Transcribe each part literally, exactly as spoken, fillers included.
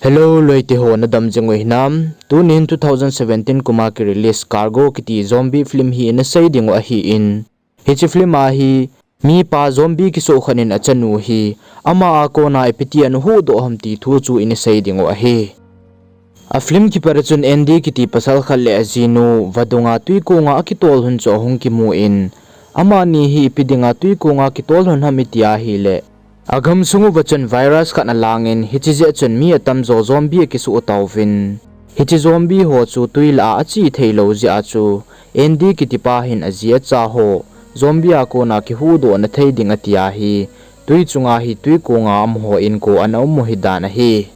Hello, loite ho, nadam jing u hinam? Tunin two thousand seventeen kuma ki release Cargo kiti zombie film hi ina sei ding u ahin. Hiche film a hi mipa zombie kisoh khat in achanu hi ama a kona ipi ti ana huhdoh ham ti thu chu ina sei ding u ahi. A film kipat a chun Andy kiti pasal khat le ajinu vadunga twikonga akitol lhun chu ahung kimun, amani hi ipi dinga twikonga kitol lhun ham iti ahile, agamsung uva chun virus khat alangin, hiche jeh chun mi atamjo zombie akisoh tauvin, hiche zombie ho chu twi lah a ache theilou jeh a chu, Andy kitipa hin aji acha ho zombie a kona kihuhdoh na thei ding ati ahi, twi chunga hi twikonga amaho inko ana um u hidan ahi.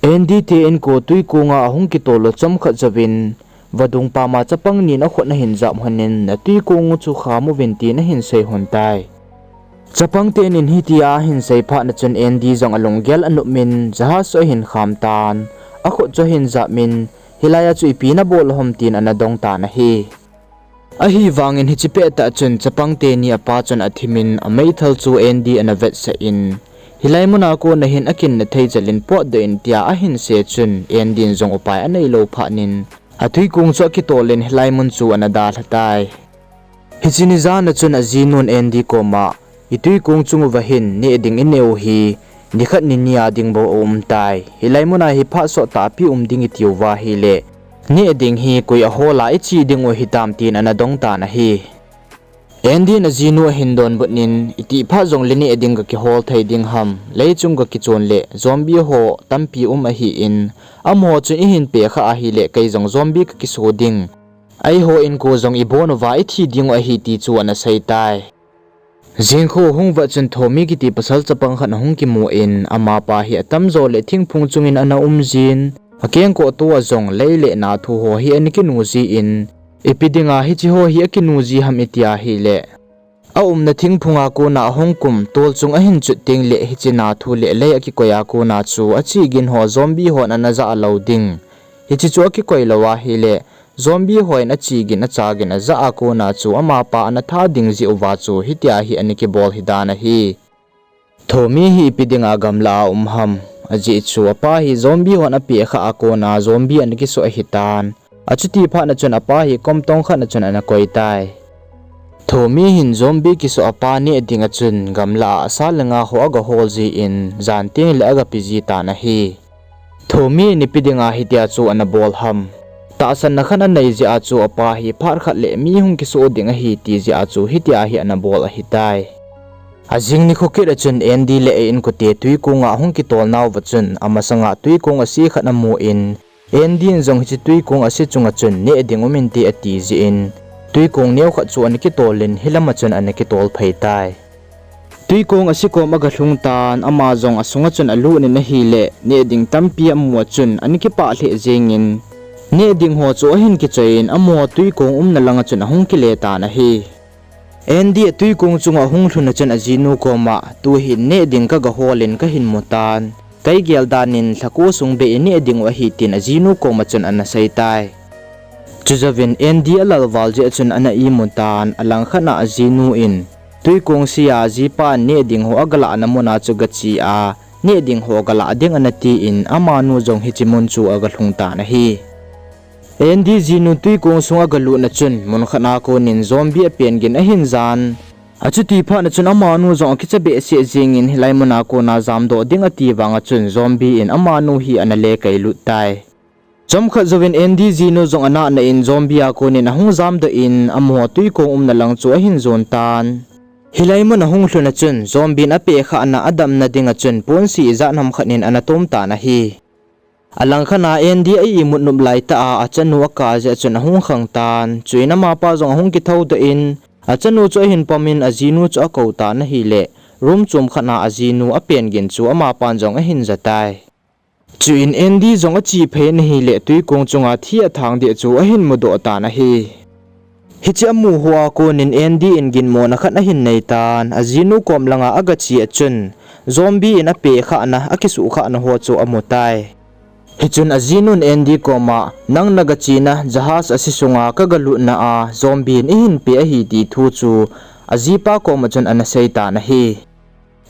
Andy te inko twikonga ahung kitol u chomkhat jouvin, vadung pama chapang nin akhut ahin jap lhonin, natwikong u chu kham uvin tin ahin sei lhon tai. Chapang tenin hitia ahin sei phat na chun Andy jong alunggel anop in, jahas chu ahin kham tan, akhut chu ahin jap in, hilai a chu ipi nabol u ham tin ana dong tan ahi. Ahivangin hiche pettah chun chapang teni apa chun athimin ameithal chu Andy ana vetsah in, hilai muna kona hin akinna thei chalin potdoh in tia ahin sei chun Andy in jong upai aneilou phat in, atwikong chu akitolin hilai mun chu ana dalha tai. Hiche ni jan a chun ajinun Andy koma, itwikong chung uva hin neh ding inei u hi, nikhat nini a ding bou aum tai. Hilai muna hi phat sottah pi um ding iti uva ahile, neh ding hi koi ahol a iche ding u hitam tin ana dong tan ahi. Andy in ajinu ahin donbut in, itih phat jongle neh ding kakihol thei ding ham, lei chung kakichon le zombie ho tampi um ahin, amaho chun ihin pehkhah ahile kei jong zombie kakiso ding. Eiho inko jong ibon uva ithi ding u ahi ti chu ana sei tai. Jingkho hung vat chun Tommy kiti pasal chapang khat ahung kimun, amapa hi atamjo le thingphung chungin ana um jin, akengkoh to a jong lei le nathu ho hi ana kinu jin, ipi dinga hiche ho hi akinu ji ham iti ahile, aumna thingphunga kona ahung kum tolchung ahin chut tengle hiche nathu le lei akikoi a kona chu ache gin ho zombie hon ana jah lou ding. Hiche chu akikoi lou ahile, zombie hon ache gin acha gin ajah a kona chu amapa ana tha ding jeh uva chu hitia hi ana kibol hidan ahi. Tommy hi ipi dinga gamlah a um ham, ajeh chu apa hi zombie hon apehkhah a kona zombie ana kisoh ahitan. Achuti phat na chun apa hi kom tong khat na chun ana koi tai. Tommy hin zombie kisoh apa neh dinga chun gamlah a asa le nga ho agahol jin, jan tengle agape ji tan ahi. Tommy in ipi dinga hitia chu ana bol ham, tahsanna khat anei jeh a chu apa hi phat khat le mi hung kisoh ding ahi ti jeh a chu hitia hi ana bol ahitai. Ajing nikho kit a chun Andy le a inkote twikonga ahung kitol nauva chun amasanga twikong ase khat amun, Andy in jong hiche twikong ase chunga chun neh ding um inte ati jeh in, twikong neo khat chu ana kitolin hilama chun ana kitol phei tai. Twikong ase kom agalhung tan, ama jong asunga chun alut in ahile, neh ding tampi amu a chun ana kipah lheh jengin, neh ding ho chu ahin kichoi in, amaho twikong umna langa chun ahung kile tan ahi. Andy a twikong chunga ahung lhun a chun ajinu koma, tuhin neh ding kagahol in kahin mu tan, kei gel dan in lhako sung bei ineh ding u ahi tin ajinu koma chun ana sei tai. Chujouvin Andy alal val jeh a chun ana imu tan, alangkhat na ajinu in, twikong sea jipan neh ding ho agalahna muna chu gache a, neh ding ho galah ding ana tin, amanu jong hiche mun chu agalhung tan ahi. Andy jinu twikong sung agalutna chun, munkhat a konin zombie apen gin ahin jan. Achuti phat na chun amanu jong akicha behseh jengin hilai muna kona jamdoh ding ati vanga chun zombie in amanu hi ana lekailut tai. Chomkhat jouvin Andy jinu jong anahna in zombie a konin ahung jamdoh in amaho twikong umna lang chu ahin jon tan. Hilai mun ahung lhun a chun zombie in apehkhahna adamna dinga chun ponsi ijat ham khat in ana tom tan ahi. Alangkhat a Andy a imut nop laitah a achanu akap jeh a chun ahung khang tan. Chuin amapa jong ahung kithoudoh in, achanu chu ahin pomin ajinu chu akou tan ahile, room chom khat a ajinu apen gin chu amapan jong ahin ja tai. Chuin Andy jong ache phei in ahile, twikong chunga thi athang deh chu ahin mudoh tan ahi. Hiche amu hoa konin Andy in ginmona khat ahin nei tan, ajinu kom langa agache a chun, zombie in apehkhahna, akisuhkhahna ho chu amu tai. Hichun ajinun Andy koma, nang nagachena jahas ase sunga kagalutna a zombie in eihin peh ahi ti thu chu ajipa koma chun ana sei tan ahi.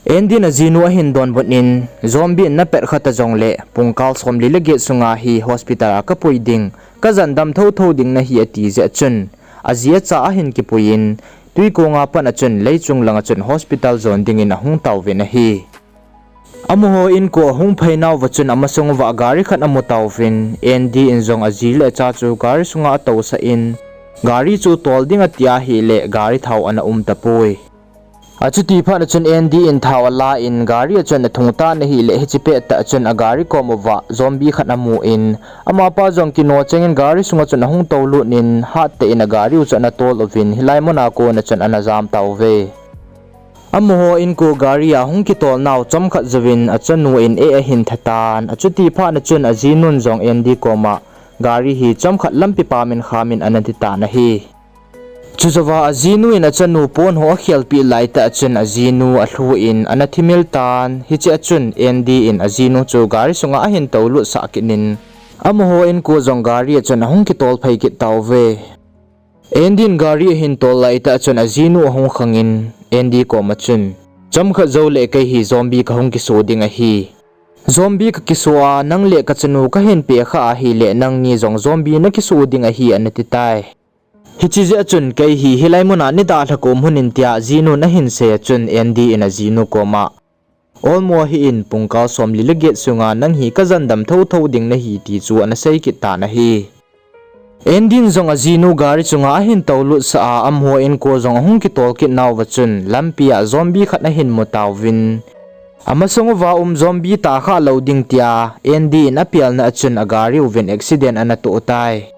Andy in ajinu ahin donbut in, zombie in napet kha ta jongle pungkal somli le get sunga hi hospital a kapui ding, kajandam thotho ding nahi ati jeh chun, aji acha ahin kipui in, twikonga pat a chun leichung langa chun hospital jon dingin ahung tauvin ahi. Amaho inko ahung phei nauva chun amasang uva gari khat amu tauvin, Andy in jong aji le acha chu gari sunga atousah in, gari chu tol ding ati ahile gari thao ana um tapoi. Achuti phat a chun Andy in thao ala in gari a chun athung tan ahile hiche pettah chun agari kom uva zombie khat amu in, amapa jong kino chengin gari sunga chun ahung toulut in hattah in agari u chu ana tol uvin hilai muna kona chun ana jam tauve. Amaho inko gari a hung kitol nau chomkhat jouvin achanu in eh ahin tha tan, achuti phat a chun ajinun jong Andy koma gari hi chomkhat lampi pamin khamin ana ti tan ahi. Chujouva ajinu in achanu pon ho akhelpeh laitah a chun ajinu alhu in ana thimil tan, hiche a chun Andy in ajinu chu gari sunga ahin toulutsah kit in, amaho inko jong gari a chun ahung kitol phei kit tauve. Andy in gari ahin tol laitah a chun ajinu ahung khangin, Andy koma chun, chomkhat joule kei hi zombie kahung kiso ding ahi. Zombie kakiso a, nang le kachanu kahin peh kha ahile nangni jong zombie nakiso ding ahi ana ti tai. Hiche jeh a chun kei hi hilai muna nei dalha kom un tia ajinun ahin sei a chun Andy in ajinu koma, olmo hih in pungkal somli le get sunga nang hi kajandam thotho ding nahi ti chu ana sei kit tan ahi. Andy in jong ajinu gari chunga ahin toulutsah a amaho inko jong ahung kitol kit nauva chun lampi a zombie khat ahin mu tauvin, amasang uva um zombie tah kha lou ding tia Andy in apelna a chun agari uvin accident ana toh tai.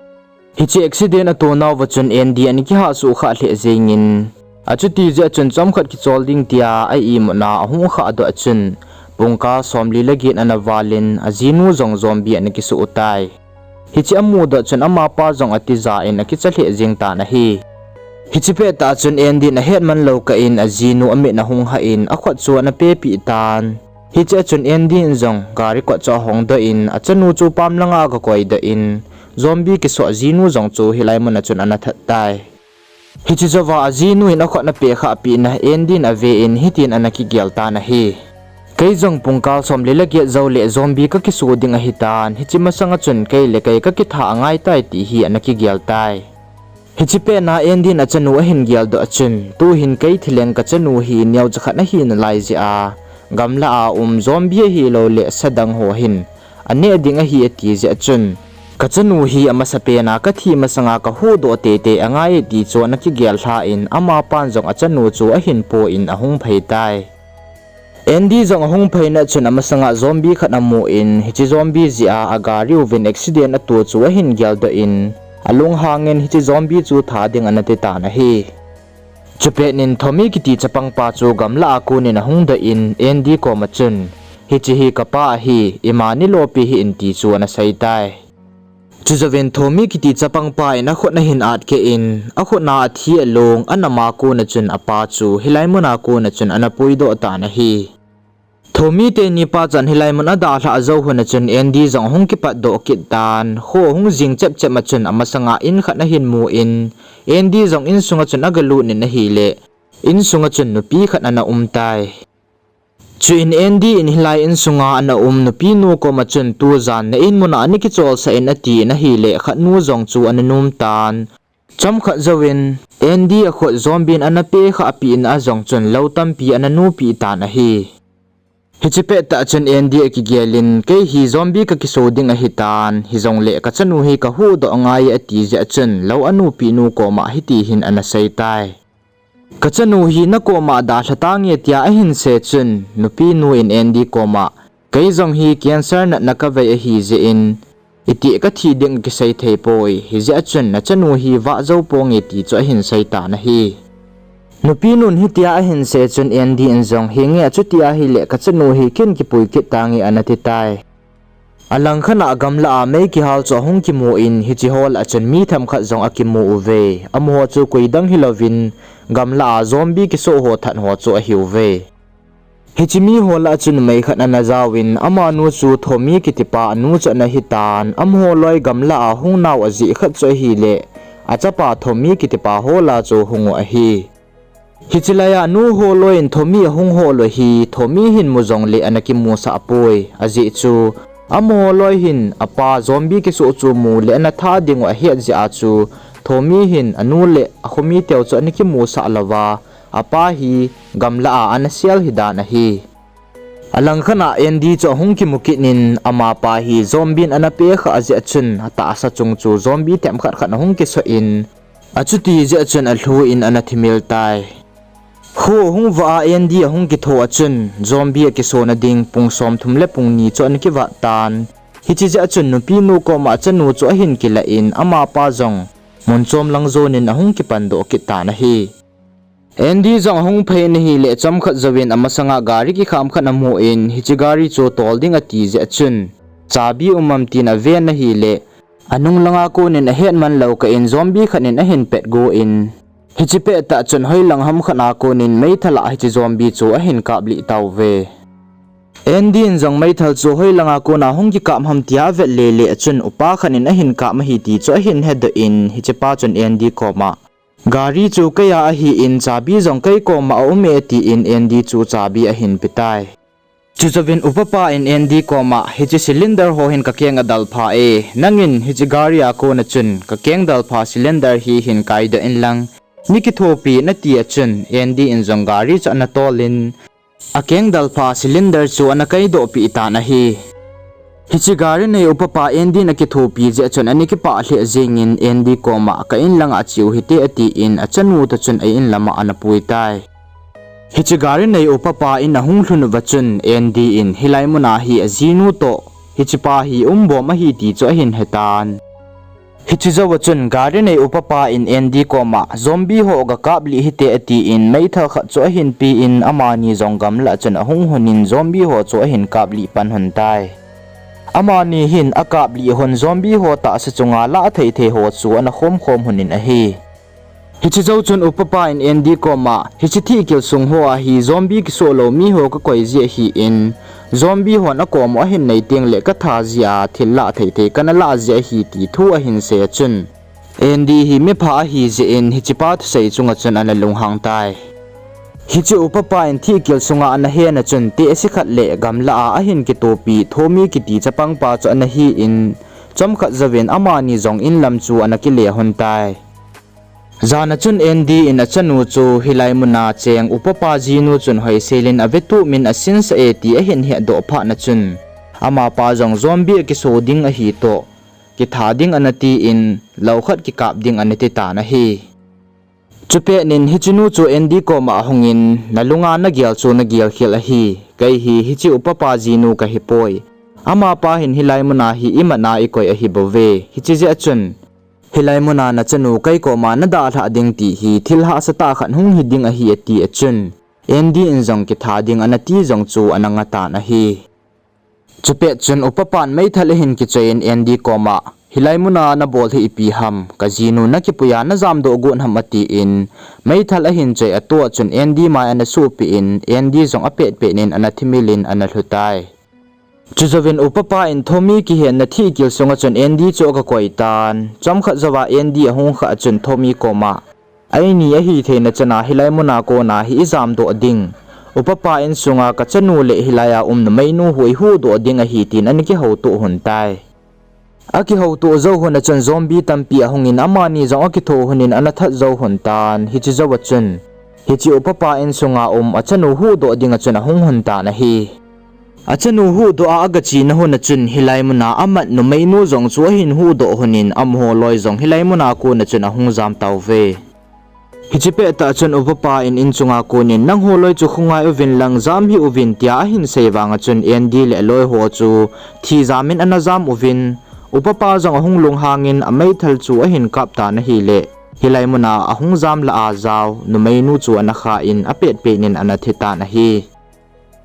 Hiche accident atoh nauva chun Andy ana kihahsuh khah lheh jengin, achuti jeh a chun chomkhat kichol ding tia a-imutna ahung khahdoh a chun, pungkal somli le get ana valin ajinu jong zombie ana kisoh tai. Hiche amudoh chun amapa jong atija in akicha lheh jeng tan ahi. Hiche pettah a chun Andy in ahetman lou kah in ajinu amit ahung hah in akhut chu ana pehpeh tan. Hiche a chun Andy in jong gari kot chu ahongdoh in achanu chu pam langa agakoidoh in, zombie kisoh ajinu jong chu hilai muna chun ana that tai. Hiche jouva ajinu in akhut ana pehkhah pehna Andy in ave in hitin ana kigel tan ahi. Kei jong pungkal somli le get joule zombie kakiso ding ahitan, hiche masanga chun kei le kei kakitha angaitai ti hi ana kigel tai. Hiche petna Andy in achanu ahin geldoh a chun, tuhin kei thileng kachanu hi neocha khat ahi nalai jeh a, gamlah a um zombie ahiloule sadang ho hin aneh ding ahi ati jeh a chun, kachanu hi amasapen a kathi masanga kahuhdoh teitei angai e ti chu ana kigel lha in, amapan jong achanu chu ahin po in ahung phei tai. Andy jong ahung pheina chun amasanga zombie khat amu in, hiche zombie jeh a agari uvin accident ato chu ahin geldoh in, alunghangin hiche zombie chu tha ding ana ti tan ahi. Chupet in Tommy kiti chapangpa chu gamlah a konin ahung doh in, Andy koma chun, hiche hi kapa ahi, ima neilopi hih in ti chu ana sei tai. Chujouvin Tommy kiti chapangpa in akhut ahin atkeh in, akhut a athi along anama kona chun apa chu hilai muna kona chun ana puidoh tan ahi. Tommy teni pa chan hilai mun adalhah jou hun a chun Andy jong ahung kipatdoh kit tan, kho ahung jing chepchep a chun amasanga in khat ahin mu in, Andy jong insunga chun agalut in ahile, insunga chun nupi khat ana um tai. Chuin Andy in hilai insunga ana um nupinu koma chun tujan na in muna nei kicholsah in atin ahile, khatnu jong chu ana nom tan. Chomkhat jouvin, Andy akhut zombie in ana pekhah peh in ajong chun lou tampi ana nupeh tan ahi. Hiche pettah chun Andy akigel in, kei hi zombie kakiso ding ahitan, hijongle kachanu hi kahuhdoh ngai e ati jeh a chun lou anupeh nu koma hiti hin ana sei tai. Kachanu hi nakoma dalha tange tia ahin sei chun, nupinu in Andy koma, kei jong hi cancer natna kavei ahijeh in, itih kathi ding kisei theipoi, hijeh a chun nachanu hi vah jou ponge ti chu ahin sei tan ahi. Nupinun hitia ahin sei chun Andy in jong, henge achuti ahile kachanu hi kin kipui kit tange ana ti tai. Alangkhat a gamlah a mei kihal chu ahung kimu in, hiche ho lah a chun mi themkhat jong akimu uve. Amaho chu koidang hilouvin, gamlah a zombie kisoh ho that ho chu ahiuve. Hiche miho lah a chun numei khat ana jaovin, amanu chu Tommy kitipa anu chu ana hitan, amaho loi gamlah a hung nau ajeh khat chu ahile, achapa Tommy kitipa hola chu hung u ahi. Hiche laiya anu holoi in Thomi ahung hol u hi Thomi hin mu jongle ana kimusah poi. Ajeh chu amaho loi hin apa zombie kisoh chu mu le ana tha ding u ahet jeh a chu Thomi hin anu le akhomi teu chu ana kimusah louva, apa hi gamlah a ana sel hi dan ahi. Alangkhat a Andy chu ahung kimu kit in amapa hi zombie in ana pekha jeh a chun atahsa chung chu zombie themkhat khat ahung kisoh in, achuti jeh a chun alhu in ana thimil tai. Kho ahung vah a Andy ahung kitho a chun zombie akisona ding pung somthum le pung ni chu ana kivat tan. Hiche jeh a chun nupinu koma achanu chu ahin kilah in amapa jong mun chom lang jon in ahung kipandoh kit tan ahi. Andy jong ahung phei in ahile chomkhat jouvin amasanga gari kikham khat amu in hiche gari chu tol ding ati jeh a chun chabi um am tin aven ahile anung langa konin ahet man lou kah in zombie khat in ahin pet go in, hiche pettah chun hoilang ham khat a konin meithal a hiche zombie chu ahin kaplih tauve. Andy in jong meithal chu hoilanga kona hung kikap ham tia avet lele a chun upa khat in ahin kap ahi ti chu ahin hedoh in hichepa chun Andy koma gari chu keiya ahin chabi jong kei koma aume tin Andy chu chabi ahin petai. Chujouvin upapa in Andy koma hiche cylinder ho hin kakeng adalpha e, nangin hiche gari a kona chun kakeng dalpha cylinder hi hin kaidoh inlang nei kithopi in ati a chun Andy in jong gari chu ana tol in akeng dalpha cylinder chu ana kaidohpi tan ahi. Hiche gari nei upapa Andy in akithopi jeh a chun ana kipah lheh jengin Andy koma ka inlanga cheu hite atin achanu toh chun a inlama ana pui tai. Hiche gari nei upapa in ahung lhun uva chun Andy in hilai muna hi ajinu toh hichepa hi umbom ahi ti chu ahin hetan. Hiche jouva chun gari nei upapa in Andy koma zombie ho gakaplih hite atin meithal khat chu ahin pen amani jong gamlah chun ahung hunin zombie ho chu ahin kaplih pan hun tai. Amani hin akaplih hun zombie ho tahsa chunga lah thei thei ho chu ana khom khom hunin ahi. Hiche jou chun upapa in Andy koma hiche thihkil sung hoa hi zombie kisoh lou miho kakoi jeh ahin, zombie hon akom u ahin nei tengle katha jeh a thil lah thei thei kana lah jeh ahi ti thu ahin sei a chun, Andy hi mipha ahi jeh in hichepa thusei chunga chun ana lunghang tai. Hiche upapa in thihkil sunga ana hen a chun tehse khat le gamlah a ahin kitopi Thomi kiti chapangpa chu ana hin, chomkhat jouvin amani jong inlam chu ana kile hun tai. Jan a chun Andy in achanu chu hilai muna cheng upapa jinu chun hoisel in avetup in asinsah e ti ahin hetdoh phat na chun, amapa jong zombie akiso ding ahi toh kitha ding ana tin, lou khat kikap ding ana ti tan ahi. Chupet in hichenu chu Andy koma ahungin, nalunga nagel chu nagel khel ahi, kei hi hiche upapa jinu kahipoi. Amapa hin hilai muna hi imatna ikoi ahibouve, hiche jeh a chun hilai muna nachanu kei koma nadalhah ding ti hi thil hahsatah khat hung hiding ahi ati a chun, Andy in jong kitha ding ana ti jong chu ana ngah tan ahi. Chupet chun upapan meithal ahin kichoi in Andy koma, hilai muna nabol hi ipi ham, kajinu nakipuiya najamdoh got ham atin, meithal ahin choi atoh a chun Andy mai ana suhpeh in, Andy jong apetpet in ana thimil in ana lhu tai. Chujouvin upapa in Tommy kihenna thihkil sunga chun Andy chu agakoi tan. Chomkhat jouva Andy ahung khah a chun Tommy koma, eini ahitheina chana hilai muna kona hi ijamdoh ding, upapa insunga kachanu leh hilaiya um numeinu hu ihuhdoh ding ahi tin ana kihoutoh lhon tai. Akihoutoh jou lhon a chun zombie tampi ahungin amani jong akitho lhonin ana that jou lhon tan. Hiche jouva chun hiche upapa insunga um achanu huhdoh dinga chun ahung lhon tan ahi. Achanu huhdoh a agachena lhon a chun hilai muna amat numeinu jong chu ahin huhdoh lhonin amaho loi jong hilai muna kona chun ahung jam tauve. Hiche pettah chun upapa in inchunga konin, nangho loi chu khongai uvin lang jam hih uvin tia ahin sei vanga chun Andy leh aloiho chu thijamin ana jam uvin, upapa jong ahung lunghangin ameithal chu ahin kap tan ahileh, hilai muna ahung jam lah a jao numeinu chu ana khah in apetpet in ana thi tan ahi.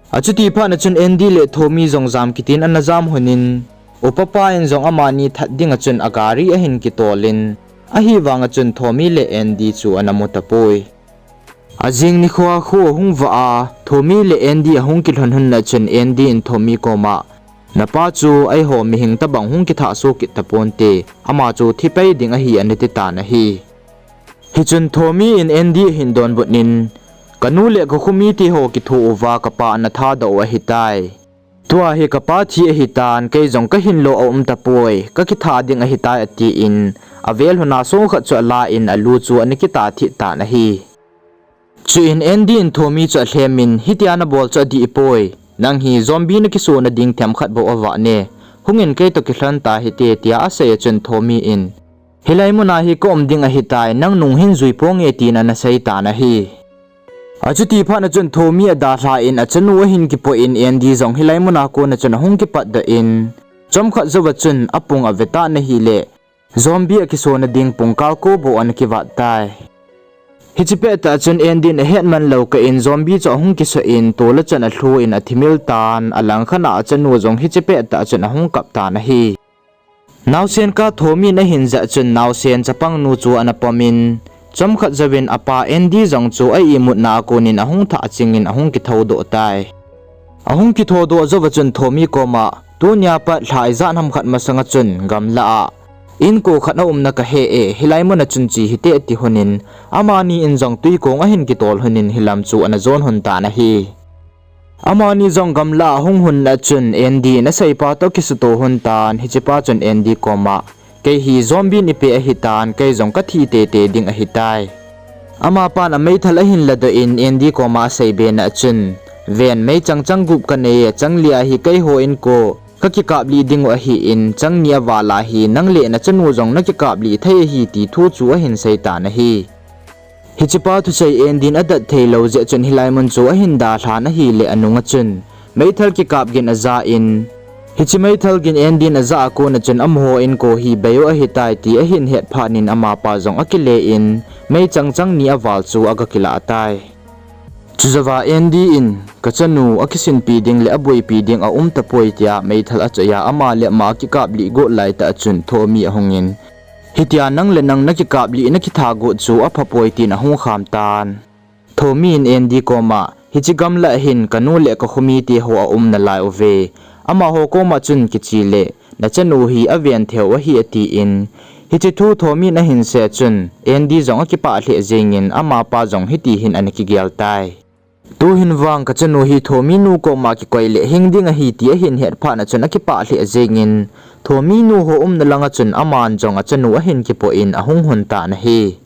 Achuti phat na chun Andy leh Tommy jong jam kitin ana jam lhonin, upapa in jong amani that dinga chun agari ahin kitolin, ahivanga chun Tommy leh Andy chu ana mu tapoi. Ajing nikhoa kho ahung vah a, Tommy leh Andy ahung kilhon lhon na chun Andy in Tommy koma, napa chu eiho mihing tobang hung kithahso kit taponte, ama chu thipei ding ahi ana ti tan ahi. Hichun Tommy in Andy ahin donbutnin, Kanu le kakhomite ho kitho uva kapa ana thadoh u ahitai. Tua hi kapa thi ahitan, kei jong kahin lo aum tapoi, kakitha ding ahitai, atin, avel lhona songkhat chu alan alu chu ana kitah thit tan ahi. Chuin Andy in Tommy chu alhemin, hitia nabol chu adih poi. Nang hi zombie nakisona ding themkhat bou avah ne. Hungin keitoh kilhon ta hite, tia asei a chun Tommy in, hilai muna hi kaum ding ahitai, nang nung hin jui ponge, tin ana sei tan ahi. Achuti phat a chun Tommy adalhan achanu ahin kipoh in Andy jong hilai muna kona chun ahung kipatdoh in, chomkhat jouva chun apung avetah in ahile, zombie akisona ding pungkal ko bou ana kivat tai. Hiche pettah chun Andy in ahetman lou kah in zombie chu ahung kisoh in, tol a chun alhu in athimil tan, alangkhat a achanu jong hiche pettah chun ahung kap tan ahi. Naosen kah Tommy in ahin jah chun naosen chapangnu chu ana pomin, chomkhat jouvin apa Andy jong chu a imutna a konin ahung thah chingin ahung kithodoh tai. Ahung kithodoh jouva chun Tommy koma, tunia pat lha ijat ham khat masanga chun gamlah a inko khat aumna kahe e, hilai muna chun che hite, ati lhonin, amani in jong twikong ahin kitol lhonin hilam chu ana jon lhon tan ahi. Amani jong gamlah a ahung lhon a chun Andy in aseipa toh akisutoh lhon tan, hichepa chun Andy koma, kei hi zombie nipi ahitan, kei jong kathi teitei ding ahitai. Amapan ameithal ahin ladoh in Andy koma aseibe na a chun, ven, meichang chang gup kanei e, chang lia hi keiho inko kakikaplih dingu ahin, chang ni aval a hi nang le nachanu jong nakikaplih thei ahi, ti thu chu ahin sei tan ahi. Hichepa thusei Andy in adat theilou jeh chun hilai mun chu ahin dalhan ahile anunga chun meithal kikap gin aja in, hiche meithal gin Andy in aja a kona chun amaho inko hi bei u ahitai ti ahin het phatnin amapa jong akile in, meichang chang ni aval chu aga kilah tai. Chujouva Andy in, kachanu akisinpi ding le aboipi ding aum tapoi, tia meithal achoi a ama le ama akikaplih got laitah a chun Tommy ahungin, hitia nang le nang nakikaplih nakitha got chu aphapoi, tin ahung kham tan. Tommy in Andy koma, hiche gamlah hin kanu le kakhomite ho aum nalai uve. Amaho koma chun kiche le, nachanu hi aven thei u ahi, atin, hiche thu Tommy in ahin sei a chun Andy jong akipah lheh jengin amapa jong hiti hin ana kigel tai. Tuhin vang kachanu hi Tommy nu koma kikoi le hing ding ahi ti ahin het phat a chun akipah lheh jengin, Tommy nu ho umna langa chun aman jong achanu ahin kipoh in ahung lhon tan ahi.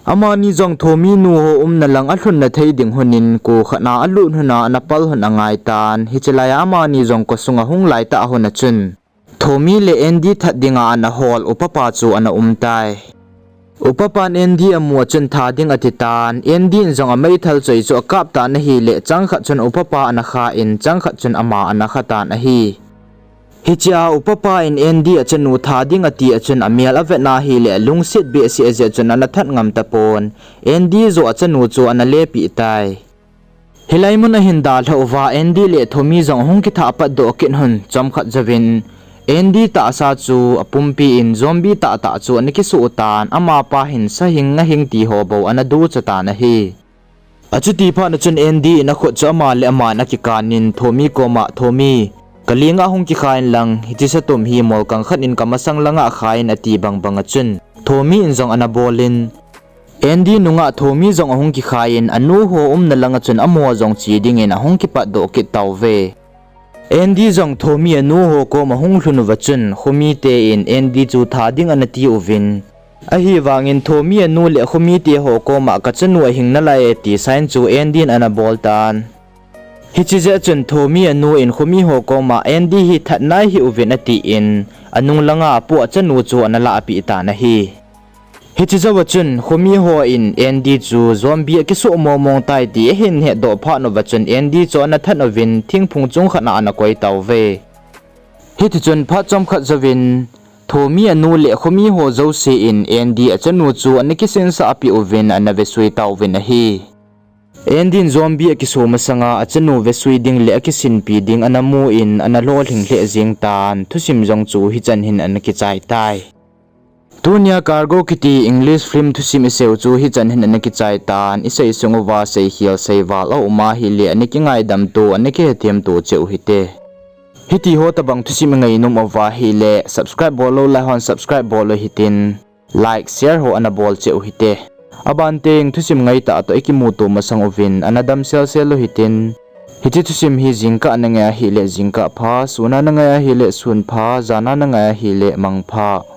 Amani jong Tommy nu ho umna lang alhunna thei ding lhonin ko khat a alut lhona ana pal lhon angai tan, hiche laiya amani jong ko sunga hung laitah lhon a chun Tommy le Andy that dinga ana hol upapa chu ana um tai. Upapan Andy amu a chun tha ding ati tan, Andy in jong ameithal choi chu akap tan ahile, changkhat chun upapa ana khan, changkhat chun ama ana kha tan ahi. Hichea upapa in Andy achanu tha ding ati a chun amel avet ahile, alungset behseh jeh chun ana that ngam tapon, Andy joh achanu chu ana lepeh tai. Hilai mun ahin dalhah uva Andy le Tommy jong ahung kithah patdoh kit lhon, chomkhat jouvin Andy tahsa chu apumpi in zombie tahtah chu ana kisoh tan, amapa hin sahing ngahing ti ho bou ana ducha tan ahi. Achuti phat a chun Andy in akhut chu ama le aman akikan in Tommy koma, Tommy, kalenga hung kikha inlang, hiche satum hi molkang khat in kamasang langa kha in, ati bangbang a chun Tommy in jong ana bol in, Andy nungah Tommy jong ahung kikha in anu ho umna langa chun amaho jong che dingin ahung kipatdoh kit tauve. Andy jong Tommy anu ho koma hung lhun uva chun khomite in Andy chu tha ding ana ti uvin, ahivangin Tommy anu le khomite ho koma kachanu ahing nalai e ti sign chu Andy in ana bol tan. Hiche jeh chun Tommy anu in khomi ho koma Andy hi that nai hih uvin atin, anung langa apu achanu chu ana lahpeh tan ahi. Hiche jouva chun khomi ho in Andy chu zombie akisoh mongmong tai ti ahin hetdoh phat uva chun Andy chu ana that uvin thingphung chung khat a ana koi tauve. Hitichun phat chomkhat jouvin Tommy anu le khomi ho jouse in Andy achanu chu ana kisinsah peh uvin ana vesui tauvin ahi. Andy in zombie akisoh masanga achanu vesui ding le akisinpi ding ana mu in ana lolhing lheh jeng tan, thusim jong chu hichan hin ana kichai tai. Tunia Cargo kiti English film thusim iseiu chu hichan hin ana kichai tan, isei sung uva seikhel seival aum ahile ana kingaidamto, ana kihethem to cheh u hite. Hitiho tobang thusim ingainom uva ahile subscribe bollou lai hon subscribe bol u hitin, like, share ho ana bol cheh u hite. Aban teng thusim ngaitah toh ikimuto masang uvin, ana damsel sel u hitin. Hiche thusim hi jingkah nangai ahile jingkah pha, sun a nangai ahile sun pha, jan a nangai ahile mang pha.